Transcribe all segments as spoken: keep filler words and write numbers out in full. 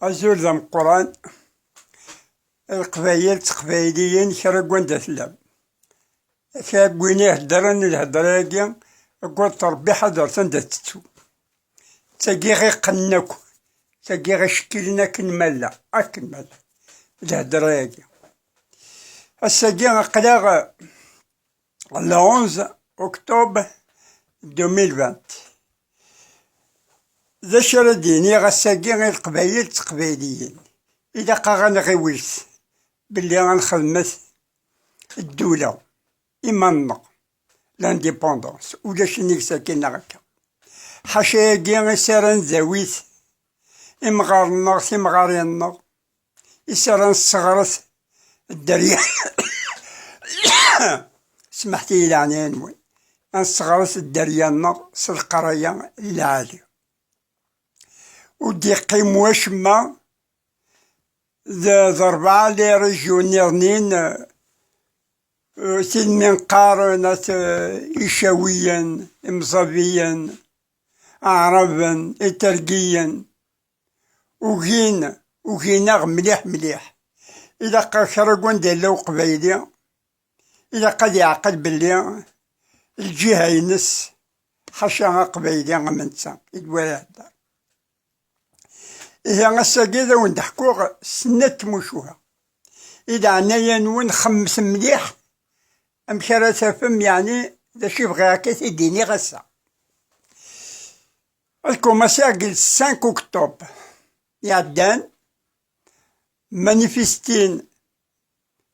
Azul d ameqqran, Leqbayel d Teqbayliyin, kra n wanda tellam. Kra n win iheddren lhedra-agi, agad Rebbi, ḥadret anda tettu. D tagi i ɣ-iqqnen akk, d tagi i ɣ-icekkilen akken ma llan, akken ma llan, lhedra-agi. Ass-agi aql-aɣ le onze octobre deux mille vingt. D acu ara d-iniɣ ass-agi i Leqbayel d Teqbayliyin? Ilaq-aɣ ad nɣiwlet belli ad nxedmet ddula iman-nneɣ, l'indépendance, ulac nnig sakin neɣ akka. Ḥaca-agi i s ara nzawit imɣaren-nneɣ, timɣarin-nneɣ, i s ara nesseɣret dderya. Smeḥt-iyi leɛnaya-nwen, ad nesseɣret dderya-nneɣ s leqraya lɛali. Ur d-yeqqim wacemma d, d rebɛa les régions nniḍen, eh, tin mi neqqar, eh, nat, eh, Icawiyen, Imẓabiyen, Aɛraben, Itergiyen. Ugin, ugin-aɣ mliḥ, mliḥ. Ilaq kra n wanda yella Uqbayli, ilaq ad yeɛqel belli lǧiha-ines ḥaca Aqbayli am netta i d-wala ihedder. Ihi ass-agi ad awen-d-ḥkuɣ snat tmucuha. I leɛnaya-nwen, xemmet mliḥ amek ara tafem, yeɛni, d acu i bɣiɣ akka ad t-id-iniɣ ass-a. Ad kumaṣiɣ deg le cinq octobre iɛeddan, manifestin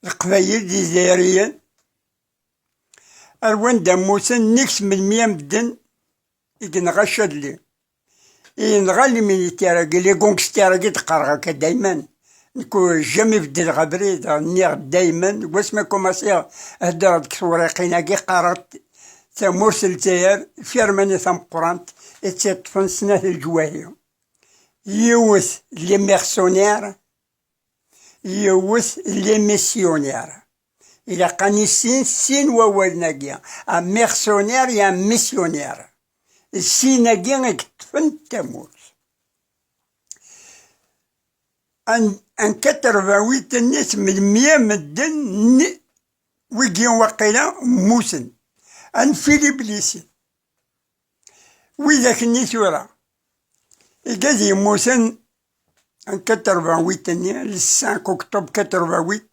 Leqbayel d Izzayriyen, ar wanda mmuten nnig tmenmya medden i yenɣa Cadli, i yenɣa les militaires-agi, les gangsters-agi d-qqareɣ akka dayman. Nekk ur jamais beddleɣ abrid, nniɣ dayman, deg wasmi kumaṣiɣ heddreɣ deg tewriqin-agi, qqareɣ-d tamurt n Lezzayer, firmani tameqqrant, i tt-iṭṭfen snat leǧwahi. Yiwet les mercenaires, yiwet les missionnaires. Ilaq ad nissin sin wawalen-agi, un mercenaire et un missionnaire. D sin-agi i yeṭṭfen tamurt. An, an quatre-vingt-huit-nni, tmenmya medden n-, wigi waqila mmuten. An Philippe Lissin. Widak-nni tura, igad yemmuten n quatre-vingt-huit-nni, le cinq octobre quatre-vingt-huit,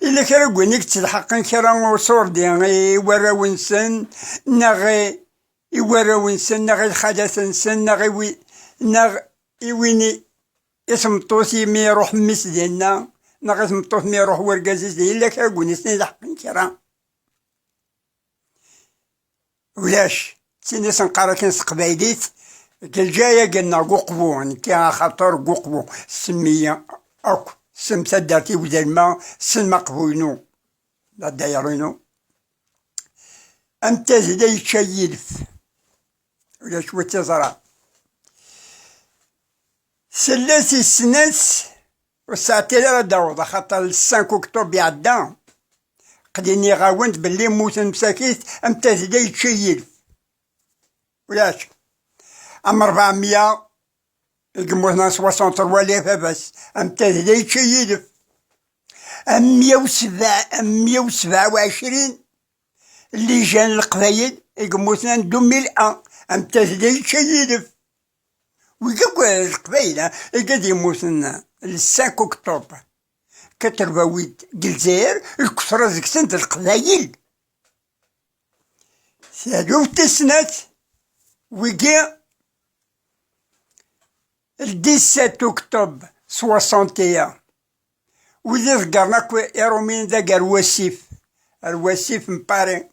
yella kra n win i yettelḥaqen kra uṣurdi i warraw-nsen, neɣ i, i warraw-nsen, neɣ i lxalat-nsen, neɣ i wi-, neɣ i win i, i tmeṭṭut i mi iruḥ mmi-s dinna, neɣ i tmeṭṭut mi iruḥ wergaz-is dinna, yella kra n win i sen-ilḥaqen kra? Ulac. Tin i s-neqqar akken s teqbaylit, deg lǧayagi-nneɣ deg uqbu, nekki axaṭer deg uqbu, semmi-yi akk, sem taddart-iw d alma, sen maqbu-inu, d adayar-inu. Am tazla yečča yilef. Ulac wi tt-iẓran. Tella tis snat, ur tesɛi ara ad d-taweḍ, axaṭer le cinq octobre iɛedda, aql-i nniɣ-awen-d belli mmuten msakit am tazla yečča yilef. Ulac. Am rebɛemya i yemmuten en soixante-trois les baba-s, am tazla yečča yilef. Am mya u sebɛa, am mya u sebɛa u ɛecrin, les jeunes n Leqbayel i yemmuten en deux mille un, am tazla yečča yilef. Wigi akk Leqbayel, ha, i gad yemmuten le cinq octobre quatre-vingt-huit deg Lezzayer, lketṛa deg-sen d Leqbayel. Taluft tis snat, wigi le dix-sept octobre soixante et un. Wid iḍeggren akk Iṛumiyen d agar wasif, ar wasif n Paris.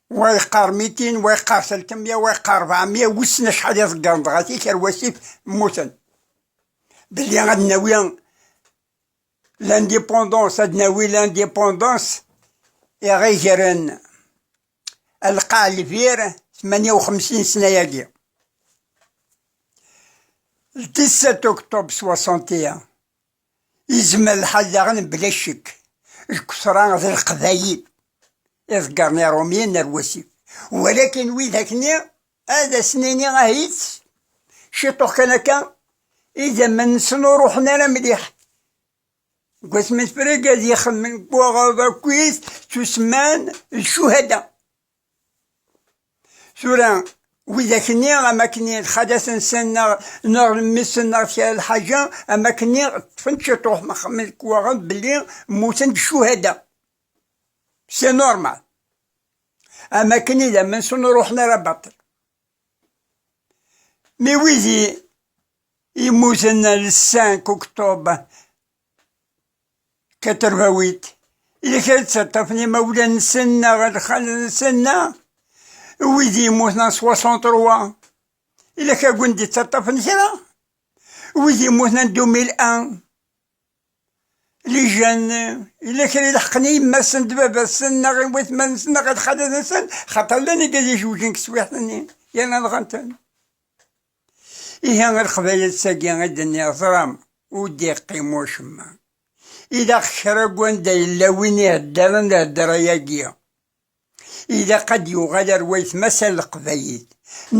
Wa yeqqar mitin, wa yeqqar telt mya, wa yeqqar rebɛemya, wissen acḥal iḍeggren dɣa tik ar wasif mmuten. Belli ad nawi l'indépendance, ad nawi l'indépendance, iɣ-igren Lqaɛ Lbir, tmanya u xemsin sna-agi. Le dix-sept octobre soixante et un, yezmer lḥal daɣen bla ccek, lketṛa d Leqbayel iḍeggren Iṛumiyen ar wasif. Walakin widak-nni, ad asen-iniɣ ahit, ciṭuḥ kan akka, Idammen-nsen ur ruḥen ara mliḥ. Deg wasmi tefreg ad yexdem deg waɣrib akkit, ttusemman d ccuhada. Tura, widak-nni, am akken lxalat-nsen neɣ, neɣ mmi-tsen neɣ kra lḥaǧa, am akken ṭṭfen ciṭuḥ mexmen deg waɣrib belli mmuten-d ccuhada. C'est normal. Am akken idammen-nsen ur ruḥen ara baṭel. Mi wid i yemmuten le cinq octobre quatre-vingt-huit, yella kra i d-ttaṭṭafen imawlan-nsen neɣ lxalat-nsen neɣ wid yemmuten en soixante-trois, yella kra n win d-ittaṭṭafen kra? Wid yemmuten en deux mille un, les jeunes, yella kra ileḥqen i yemma-tsen d baba-tsen neɣ i watmaten-nsen neɣ i lxalat-nsen, xaṭer llan igad ijewjen deg teswiɛt-nni, yerna nɣan-ten. Ihi, a Leqbayel, ass-agi i d-nniɣ, teẓram, ur d-iqqim wacemma. Ilaq kra n wanda yella win iheddren lhedra-agi, ilaq ad yuɣal ar waytma-s a Leqbayel.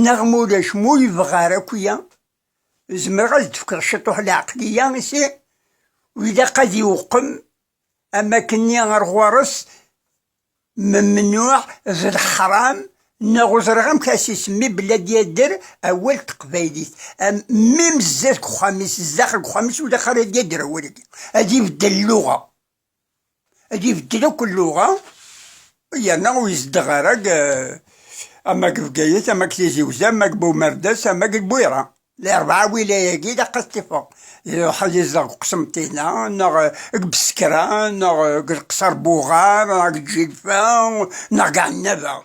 Neɣ ma ulac, ma ur yebɣa ara akk-ya, zemreɣ ad d-fkeɣ ciṭuḥ lɛeqliya i si, u ilaq ad iwqem am akken-nni ar ɣur-s, memnuɛ, d leḥram, neɣ ur ẓriɣ amek ad s-isemmi, belli ad d-yadder awal n teqbaylit. Am, même zdat deg uxxam-is, zdaxel deg uxxam-is, ur ilaq ara ad d-yadder awal-agi. Ad ibeddel lluɣa. Ad ibeddel akk lluɣa, yerna ur yezdeɣ ara deg, ama deg Bgayet, ama deg Tizi Uzzu, ama deg Bumerdas, ama deg Lbuyra. Larbɛa wilaya-agi ilaq ad t-iffeɣ. Iruḥ ad izdeɣ deg Qsenṭina, neɣ deg Bsekra, neɣ deg Lqesser Buɣar, neɣ deg Ǧilfa, neɣ deg Ɛennaba,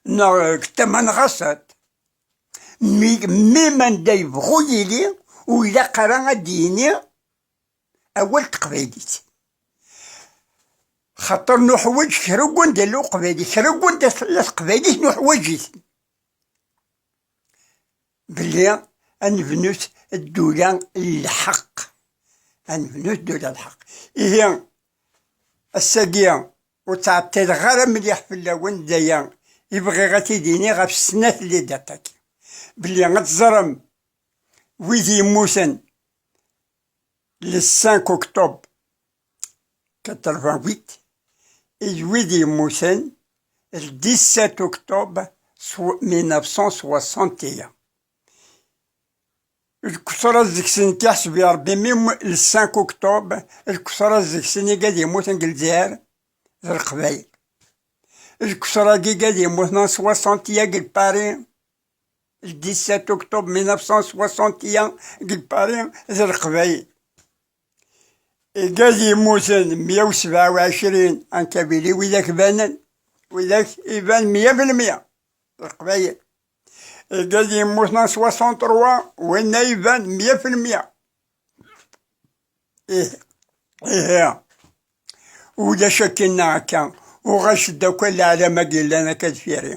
neɣ deg tama n Ɣasat. Mi, même anda yebɣu yili, ur ilaq ara ad d-yini awal n teqbaylit. Xaṭer nuḥwaǧ kra n wanda yella uqbayli, kra n wanda tella teqbaylit nuḥwaǧ-it. Belli ad nebnut ddula n lḥeqq. Ad nebnut ddula n lḥeqq. Ihi, ass-agi ur ttɛeṭṭileɣ ara mliḥ fell-awen, d aya i bɣiɣ ad t-id-iniɣ ɣef snat les dates-agi. Belli ad teẓrem wid yemmuten le cinq octobre quatre-vingt-huit, d wid yemmuten le dix-sept octobre so-, mille neuf cent soixante et un. Lketṛa deg-sen, kiḥseb i Ṛebbi, mi m-, le cinq octobre, lketṛa deg-sen i gad yemmuten deg Lezzayer d Leqbayel. Lketṛa-agi gad yemmuten en soixante-et-un deg Paris, le dix-sept octobre mille neuf cent soixante et un deg Paris d Leqbayel. Igad yemmuten meyya u sebɛa u ɛecrin en Kabylie, widak banen, widak iban meyya fi lmeyya d Leqbayel. Igad yemmuten en soixante-trois, winna iban meyya fi lmeyya. Ih, ihi, ulac akken neɣ akka, uɣacet-d akk leɛlam-agi yellan akka deffir-i.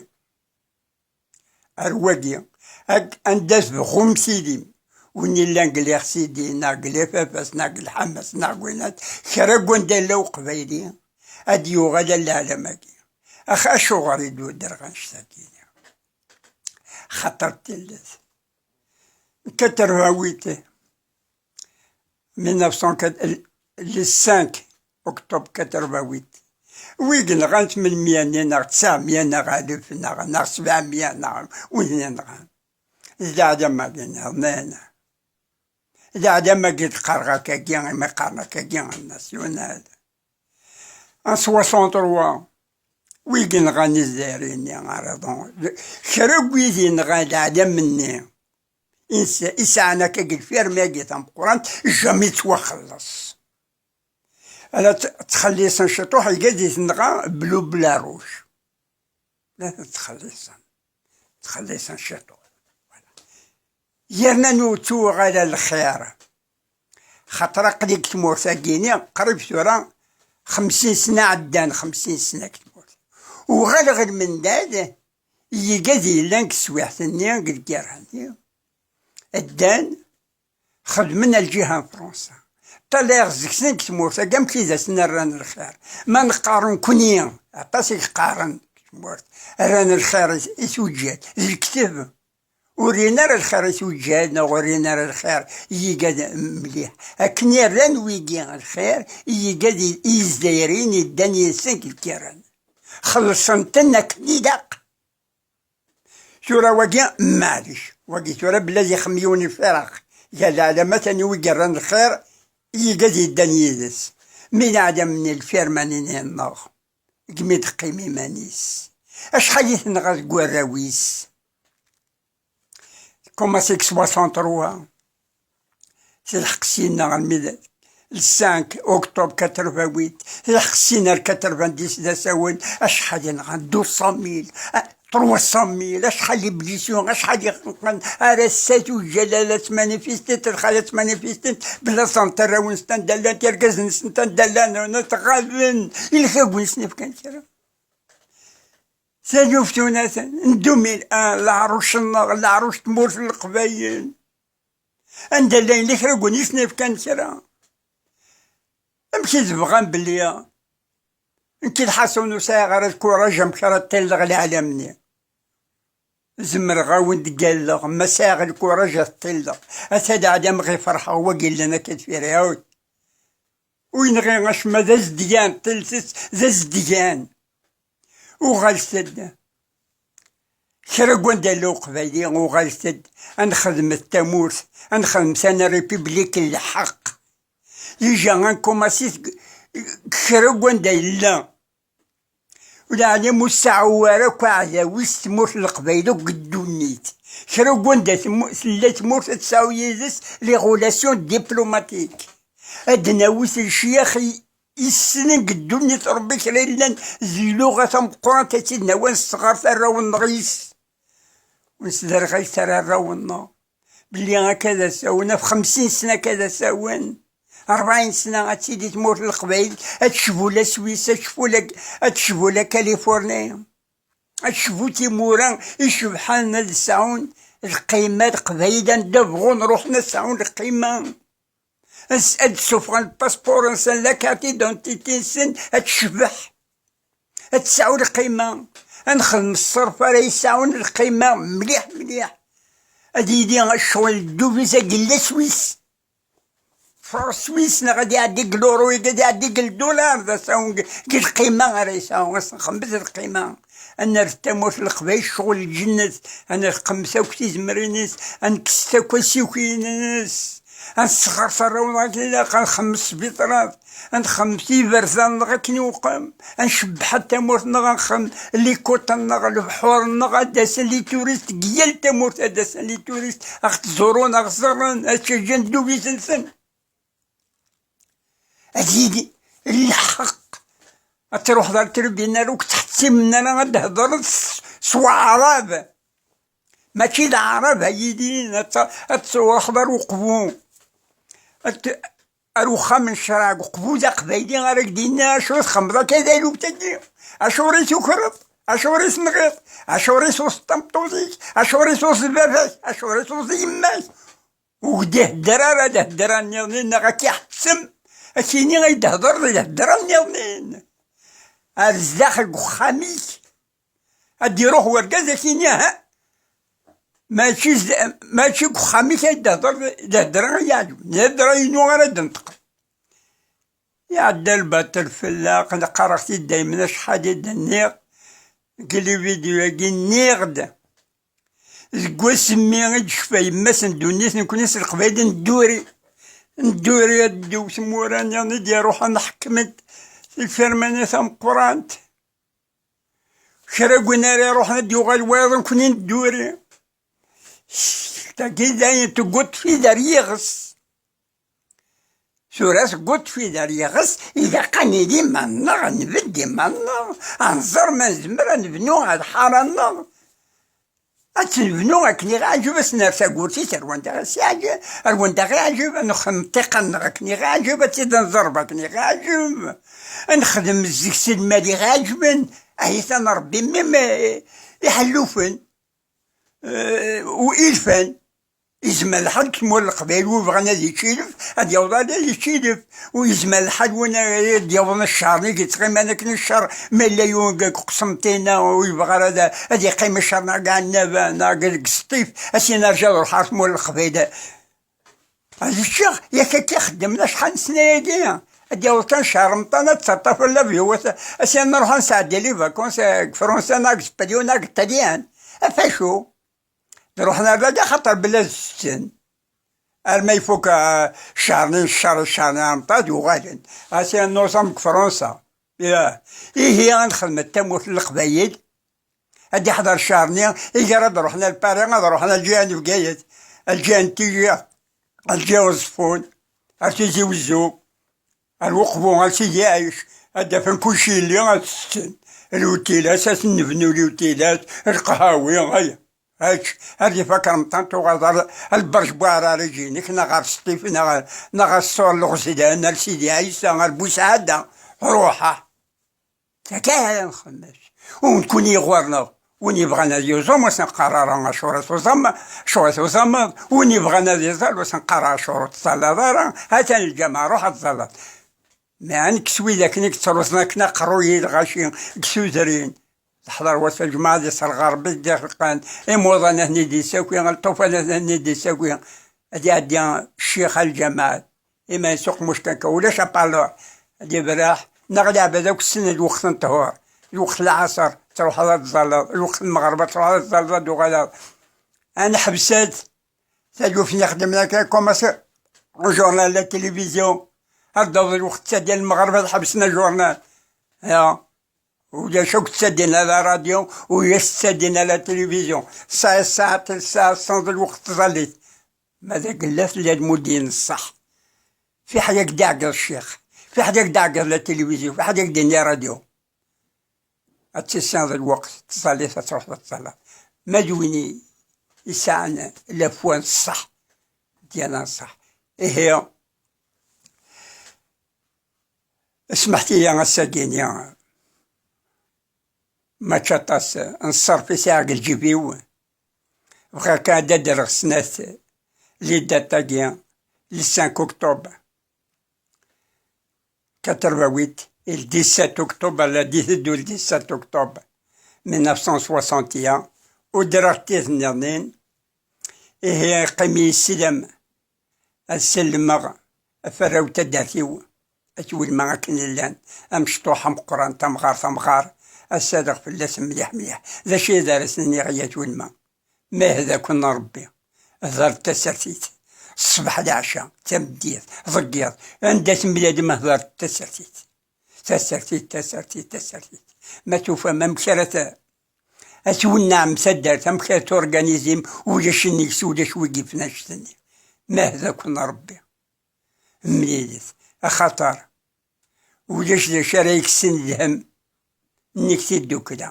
Ar wagi, ak-, anda tebɣum tilim, win illan deg Lixsidi, neɣ deg Lifafas, neɣ deg Lḥamas, neɣ deg winat, kra n wanda yella uqbayli, ad yuɣal ar leɛlam-agi. Ax, acuɣer i d-udreɣ annect-agi? Xaṭer tillet. Quatre-vingt-huit, mille neuf cent quatre, le cinq octobre quatre-vingt-huit. Wi yenɣan tmenmya-nni neɣ tesɛemya neɣ alef neɣ, neɣ sebɛemya neɣ wid yenɣan? D leɛlam-agi nniḍen. D leɛlam-agi d-qqareɣ akkagi, imi qqaren akkagi national. En soixante-trois, wi yenɣan Izzayriyen-nni, ɛreḍen. Kra n wid yenɣan leɛlam-nni, ins-, isɛan akka deg lfirma-agi tameqqrant, jamais ttwaxelleṣ. Ala tt-, ttxelliṣen ciṭuḥ, igad i tenɣa bleu blanc rouge. La ttxelliṣen. Ttxelliṣen ciṭuḥ. Voilà. Yerna ur ttuɣal ara lxir. Xaṭer aql-i deg tmurt-agi-ni, qrib tura xemsin sna ɛeddan, xemsin sna deg tmurt. Uɣaleɣ lmendad i yigad yellan deg teswiɛt-nni, deg lgirra-nni. Ddan, xedmen lǧiha n Fransa. Ṭṭalayeɣ zik-sen deg tmurt-agi, amek i d asen-rran lxir. Ma neqqaren nekni, aṭas i yeqqaren deg tmurt, rran lxir i, i tujjal, d lekteb. Ur rrin ara lxir i tuǧǧal, neɣ ur rrin ara lxir i yigad mliḥ. Akken i rran wigi lxir i yigad i, i Yizzayriyen yeddan yid-sen deg lkiran. Xellṣen-ten akken ilaq. Tura wagi, maɛlic, wagi tura bla ad ixem yiwen ifiraq. Gar leɛlamat aniwi yerran lxir i yigad yeddan yid-s. Mi leɛlam n lfirma-nni-nneɣ, deg mi d-teqqim iman-is. Acḥal i tenɣa deg warraw-is? Commencé deg soixante-trois. Si lḥeqq syin armi d le cinq octobre quatre-vingt-huit, si lḥeqq syin ar quatre-vingt-dix d asawen, acḥal i nɣan? Deux cent mille, ah, trois cent mille, acḥal i blessés, acḥal i xenqen, ar ass-a tuǧǧal la ttmanifistent, lxala ttmanifistent, bla ẓrent arraw-nsent anda llant, irgazen-nsent anda llan, ɣaben, i lxir-nsen fkan kra. Taluft-nsen n deux mille un, leɛruc-nneɣ, leɛruc n tmurt n Leqbayel. Anda llan kra n win i sen-ifkan kra? Amek i d-bɣan belli nekk d Ḥasan ur sɛiɣ ara lkuraj amek ara ṭṭileɣ leɛlam-nni? Zemreɣ a wen-d-ggalleɣ, ma sɛiɣ lkuraj ad ṭṭileɣ. Ata leɛlam ɣi ferḥeɣ, wagi llan akka deffir-i. Ur yenɣi acemma, d azedgan, ṭṭilet-is d azedgan. Uɣalet-d. Kra n wanda yella uqbayli, uɣalet-d. Ad nexdmet tamurt, ad nexdem tana ripiblik n lḥeqq. Déjà ad nkumasit deg kra n wanda yella. Ulaɛlim ur tseɛɛu ara akk aɛdaw-is tmurt n Leqbayel akk deg ddunit. Kra n wanda tmu-, tella tmurt ad tesɛu yid-s les relations diplomatiques. Ad d-nawi s lecyax i, issnen deg ddunit Rebbi kra yellan d lluɣa tameqqrant ad tt-id-nawi ad nesɣer arraw-nneɣ yis. Ur nesderɣal ara arraw-nneɣ belli akka d asawen, ɣef xemsin sna akka d asawen, rebɛin sna ad tili tmurt n Leqbayel, ad tecbu la Swis, ad tecbu la, ad tecbu la Californie, ad tecbu timura icebḥen ad sɛun lqima Leqbayel, anda bɣun ruḥen ad sɛun lqima. Ad s-, ad d-ssufɣen lpaspuṛ-nsen, la carte d'identité-nsen, ad tecbeḥ, ad tesɛu lqima, ad nexdem ṣṣerf ara yesɛun lqima mliḥ mliḥ. Ad yili ccɣel n ddubis-agi n la Swis. Franc suisse neɣ ad iɛeddi deg l'euro, ad iɛeddi deg le dollar, d asawen deg, deg lqima ara yesɛu, ad s-nxemmet lqima. Ad nerr tamurt n Leqbayel ccɣel n lǧennet, ad nxemmet akk tizemrin-is, ad nekkes akk asuki-ines, ad nesɣer arraw-nneɣ akken ilaq, ad nxemmet sbiṭrat, ad nxemmet iberdan-nneɣ akken iwqem, ad ncebbeḥ tamurt-nneɣ, ad nxemmet likuṭ-nneɣ, lebḥur-nneɣ, ad d-asen les touristes, deg yal tamurt ad d-asen les touristes, ad ɣ-ttẓurun, ad ɣ-ẓren, ad ttaǧǧan ddubis-nsen. Ad yili lḥeqq. Ad truḥeḍ ar tribunal ur k-ttḥettimen ara ad d-thedreḍ s, s waɛrab. Mačči d aɛrab ay yilin, ad t-, ad truḥeḍ ar uqbu. Ad t-, ar uxxam n ccreɛ deg uqbu d aqbayli ara k-d-yini acu i txemmeḍ akka d alubt-agi. Acuɣer i tukreḍ? Acuɣer i tenɣiḍ? Acuɣer i tuseḍ tameṭṭut-ik? Acuɣer i tuseḍ baba-k? Acuɣer i tuseḍ yemma-k? Ur k-d-ihedder ara lhedra nniḍen, neɣ ad k-iḥettem, ad k-yini ad d-tehder lhedra nniḍen. Ar zdaxel deg uxxam-ik, ad d-iruḥ wergaz ad k-yini, ha? Mačči z-, mačči deg uxxam-ik ay d-tehder lhedra i yeɛǧeb. Lhedra-inu ara d-neṭqen. Iɛedda lbaṭel fell-aɣ, qqareɣ-t-id daymen acḥal i d-nniɣ, deg les vidéos-agi nniɣ-d. Deg wasmi i d-tecfa yemma-s n ddunit, nekkni s Leqbayel nedduri. Nedduri ad ddiw tmura nniḍen i d-iruḥen ḥekment lfirma-nni tameqqrant. Kra n win ara iruḥen ad d-yuɣal wayeḍ, nekkni nedduri. Tagi dayen tegguḍ tfidi ar yiɣes. Tura tegguḍ tfidi ar yiɣes, ilaq ad nili iman-nneɣ, ad nbedd iman-nneɣ, ad nẓer ma nezmer ad nebnu ar lḥara-nneɣ. Ad tt-nebnu akken i ɣ-iɛǧeb, ad s-nerr tagurt-is ar wanda i ɣ-iɛǧeb, ar wanda i ɣ-iɛǧeb, ad nexdem ṭṭiqa-nneɣ akken i ɣ-iɛǧeb, ad tt-id-nẓerb akken i ɣ-iɛǧeb, ad nexdem deg-s lmal i ɣ-iɛeǧben, ahi-t-an Ṛebbi mmi-m, eh, iḥellufen, eh, u ilfan. Yezmer lḥal deg tmurt n Leqbayel, wi bɣan ad yečč ilef, ad yaweḍ ad yečč ilef. U yezmer lḥal win ara d-yawḍen ccer-nni, yettɣiman akken ccer, ma yella yiwen deg Qsenṭina ur yebɣi ara ad, ad yeqqim ccer neɣ deg Ɛennaba neɣ deg Sṭif, ad s-yini rju ad ruḥeɣ ar tmurt n Leqbayel. Ad ččeɣ, yak akka i xeddmen acḥal n sna-agi. Ad d-yaweḍ kan ccher Remḍan, ad d-taṭṭaf l'avion, ad s-, ad s-yini nruḥ ad nesɛeddi les vacances, eh, deg Fransa neɣ deg Spanya neɣ deg Ṭṭalyan. Af acu? Ruḥen ar dagi axaṭer bla ad setten. Arma ifuk, ah, ccer-nni n ccer, ccer-nni n Remḍan, ad uɣalen. Ɣas yan nuẓam deg Fransa. Yah. Ihi ad nexdem tamurt n Leqbayel. Ad iḥḍer ccer-nni, iger ad ruḥen ar Paris, ad ruḥen ar lǧiha n Bgayet, ar lǧiha n Tizi, ar lǧiha n Uẓeffun, ar Tizi Wezzu, ar Uqbu, ar Sidi Ɛic, ad d-afen kullec yelli, ad setten. Lutilat, ad sen-nebnu lutilat, lqahwi, ay. Ečč, ar d ifak Remḍan, tuɣaleḍ ar, ar lberj n Buɛrariǧ-inek, neɣ ar Sṭif, neɣ, neɣ ar Ṣṣur Leɣzlan, ar Sidi Ɛisa, ar Busɛada, ruḥ, ah. Akka ara nxemmes. U nekkni ɣur-neɣ, win yebɣan ad yuẓam, ur s-neqqar ara acuɣer i tuẓam, acuɣer i tuẓameḍ, win yebɣan ad iẓall, ur s-neqqar ara acuɣer ur teẓẓalleḍ ara, atan lǧameɛ, ruḥ ad tẓalleḍ. Meɛna nekk s widak-nni yettruẓen akken aqerruy i lɣaci deg tudrin. Teḥḍer wass n lǧemɛa, ad iṣerɣ Ṛebbi ddiq lqan, imuḍan ad ten-id-issaki, lṭufan ad ten-id-issaki, ad iɛeddi ccix ar lǧameɛ, ima yessuq muckanka, ulac apalur, ad iberreḥ, neɣ leɛbad akk ssnen lweqt n ṭṭhur, lweqt n lɛaṣer, truḥeḍ ad tẓalleḍ, lweqt n lmeɣreb ad truḥeḍ ad tẓalleḍ, ad d-tuɣaleḍ. Ad neḥbes-d. Taluft-nni xedmen akka, commencer le journal, la télévision. Ad d-taweḍ lweqt ttadin lmeɣreb, ad ḥebsen ajournal. Ya. Ulac akk ttadin à la radio, ulac ttadin à la télévision. Sɛiḍ ssaɛa, ssaɛa, tesɛiḍ lweqt tẓallit. Ma d agella tella lmudin n ṣṣeḥ. Fiḥel ad k-d-iɛeggeḍ ccix, fiḥel ad k-d-iɛeggeḍ la télévision, fiḥel ad k-d-ini radio. Ad tissineḍ lweqt, tẓallit ad truḥeḍ ad tẓalleḍ. Ma d win i, yesɛan la foi n ṣṣeḥ, ddyana n ṣṣeḥ. Ihi, smeḥt-iyi ass-agi-ni, mačči aṭas n ṣṣerf i sɛiɣ deg lǧib-iw. Bɣiɣ kan ad d-rreɣ snat les dates-agi, le cinq octobre quatre-vingt-huit, et le dix-sept octobre, la dix-sept octobre mille neuf cent soixante et un, udreɣ tiṭ-nniḍen, ihi yeqqim-iyi slam ad sellmeɣ ɣef warraw n taddart-iw, At Welma akken llan, amecṭuḥ ameqqran, tamɣart amɣar, ad saleɣ fell-as mliḥ mliḥ. D acu i d ara s-nniɣ i At Welma? Ma yehda-ken Ṛebbi, hder tasertit, ṣṣbeḥ leɛca, tameddit, deg yiḍ, anda temlalem hder tasertit. Tasertit, tasertit, tasertit. Ma tufam amek ara t-, ad twenneɛem taddart, amek ara turganizim, ulac nnig-s, ulac wi yifen annect-nni. Ma yehda-ken Ṛebbi, mlilet, axaṭer ulac d acu ara yekksen ddhem nnig tiddukla.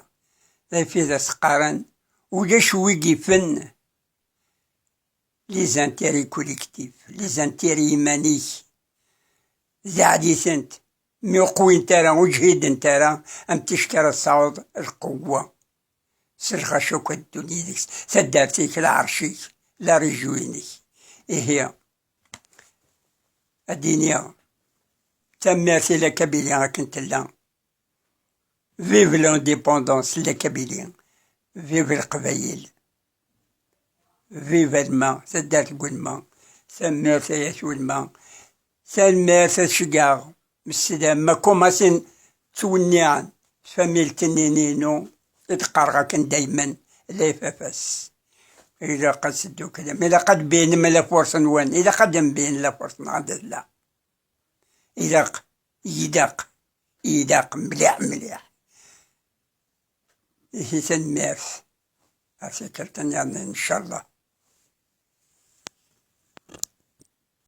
D acu i as-qqaren, ulac wi yifen les intérêts collectifs, les intérêts iman-ik, zeɛd-itent, mi ur qwint ara, ur ǧhident ara, am ticki ara tesɛuḍ lqewwa s lɣaci akk ad ddun yid-k, taddart-ik, lɛerc-ik, la région-inek. Ihi, ad d-iniɣ, tanemmirt i la Kabylie akken tella. Vive l'indépendance de la Kabylie. Vive Leqbayel. Vive Alma, taddart n Welma. Tanemmirt ay At Welma. Tanemmirt ad ceggɛeɣ. Mslam, ma kumasin ttwenniɛen. Tfamilt-nni-inu i d-qqareɣ akken daymen, la ifafas. Ilaq ad tedduklem. Ilaq ad d-tbinem la force-nwen. Ilaq ad d-nbin la force-nneɣ anda tella. Ilaq, ilaq, ilaq mliḥ, mliḥ. Ihi tanemmirt. Ar tikkelt nniḍen, ncallah.